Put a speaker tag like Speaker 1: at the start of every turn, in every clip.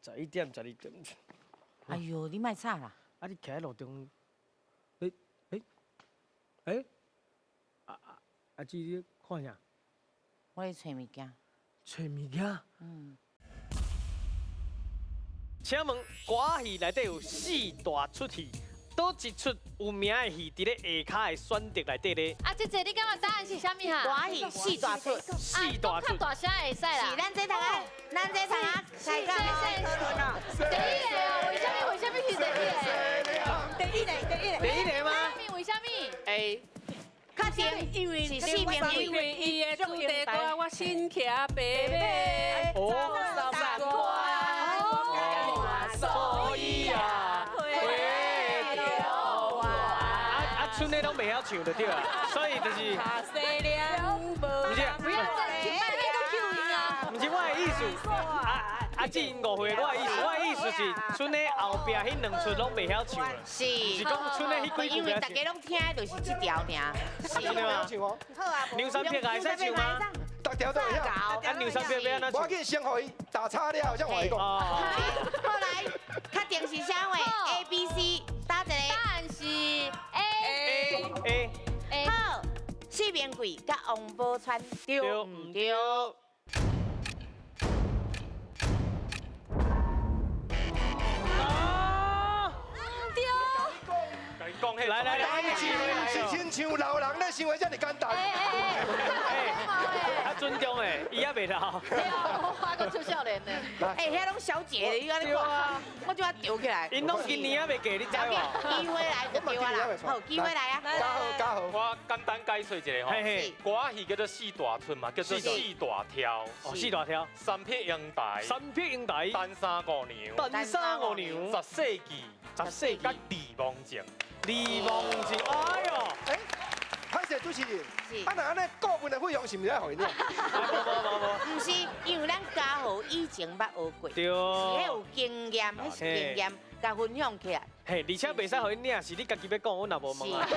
Speaker 1: 11點12點。
Speaker 2: 哎呦，你莫吵啦！
Speaker 1: 啊，你徛佇路中，欸欸欸，啊啊阿姊，你看啥？
Speaker 2: 我咧揣物件。
Speaker 1: 揣物件？嗯。請問歌仔戲內底有四大出戲，佗一出有名的戲佇咧下跤的選擇內底咧？
Speaker 3: 啊，姐姐，你感覺答案是啥物哈？
Speaker 2: 歌仔戲四大出，
Speaker 1: 四大出。
Speaker 3: 較大聲會使啦。
Speaker 2: 是，咱這頭啊，咱這頭啊，開講
Speaker 3: 第一個哦，為啥物？為啥物是第一個？
Speaker 4: 第一個，第一個。
Speaker 1: 第一個嗎？
Speaker 3: 為啥物？
Speaker 4: A。
Speaker 2: 確定，因為是四名
Speaker 4: 因為伊的主題歌，我身騎白馬，走三關，
Speaker 1: 所以啊，回頭啊，啊，賰的攏袂曉唱就對啦，所以就是，毋是，
Speaker 3: 不要再賣你閣 cue 伊啊，
Speaker 1: 毋是我的意思，啊啊，姊𪜶誤會我的意思，我的意思是賰的後壁彼兩出攏袂曉唱啦，是，是講賰的彼幾句。
Speaker 2: 因為大家攏聽的就是這條爾，
Speaker 1: 是的嗎？
Speaker 2: 好啊，
Speaker 1: 梁山伯會使唱嗎？
Speaker 5: 逐條都會曉。
Speaker 1: 啊，梁山伯欲按怎唱？
Speaker 5: 無要緊，先予伊打岔了，才換伊講。
Speaker 2: 好來，確定是啥話？A B C，答一個。
Speaker 3: 答案是 A
Speaker 1: A
Speaker 3: A。
Speaker 2: 好，薛明貴佮王寶釧對毋對？
Speaker 1: 啊！
Speaker 3: 對。
Speaker 1: 講來來來，
Speaker 5: 是親像老人咧想的遮爾簡單。
Speaker 1: 較尊重的，伊也袂老。
Speaker 3: 對啊，我還閣出少年呢。
Speaker 2: 欸，遐攏小姐的，你按呢看，我就愛丟起來。
Speaker 1: 𪜶攏今年猶未嫁，你知無？
Speaker 2: 機會來就對啊啦，好，機會來啊。
Speaker 5: 加好加好。
Speaker 6: 我簡單解說一下吼，歌仔戲叫做四大出嘛，叫做四大挑。
Speaker 1: 哦，四大挑。
Speaker 6: 三撇英台。
Speaker 1: 三撇英台。
Speaker 6: 單衫五娘。
Speaker 1: 單衫五娘。
Speaker 6: 十世紀。
Speaker 1: 十世紀。
Speaker 6: 佮李亡症。
Speaker 1: 李亡症，哎喲。
Speaker 5: 歹勢主持人，啊若按呢顧問的費用是毋是愛予𪜶領？
Speaker 2: 毋是，因為咱嘉豪以前捌學過，是彼有經驗，彼是經驗，共分享起來。
Speaker 1: 嘿，而且袂使予𪜶領，是你家己欲講，阮也無問啊。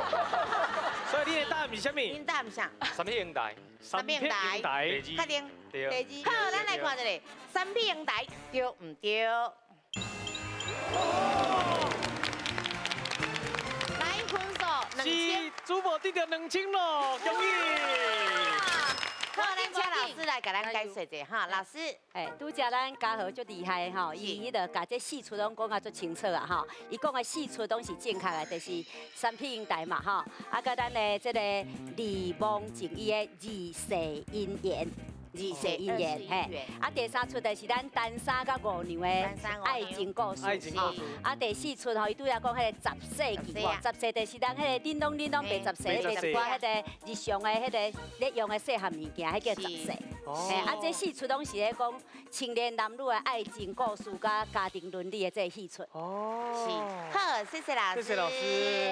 Speaker 1: 所以你的答案是啥物？
Speaker 2: 恁答案啥？
Speaker 6: 三撇英台。
Speaker 2: 三撇英台。確定。
Speaker 6: 對。
Speaker 2: 好，咱來看一下，三撇英台對毋對？
Speaker 1: 是主播得著2000咯，恭喜！
Speaker 2: 好，咱請老師來共咱解說一下哈，老師，
Speaker 7: 哎，拄才咱嘉豪足厲害的吼，伊彼个共這四出攏講甲足清楚啊吼，伊講的四出攏是正確的，就是三撇英台嘛吼，啊，佮咱的這個李亡靜伊的二世姻緣。二世姻緣，嘿，啊，第三出就是咱單衫佮五娘的愛情故事，啊，第四出吼，伊拄才講彼个十世紀，十世就是咱彼个恁攏恁攏白十世，彼個一寡彼个日常的彼个咧用的細項物件，彼叫十世。嘿，啊，這四出攏是咧講青年男女的愛情故事佮家庭倫理的這个戲出。
Speaker 1: 哦，
Speaker 2: 是，好，謝謝老師。
Speaker 1: 謝謝老師。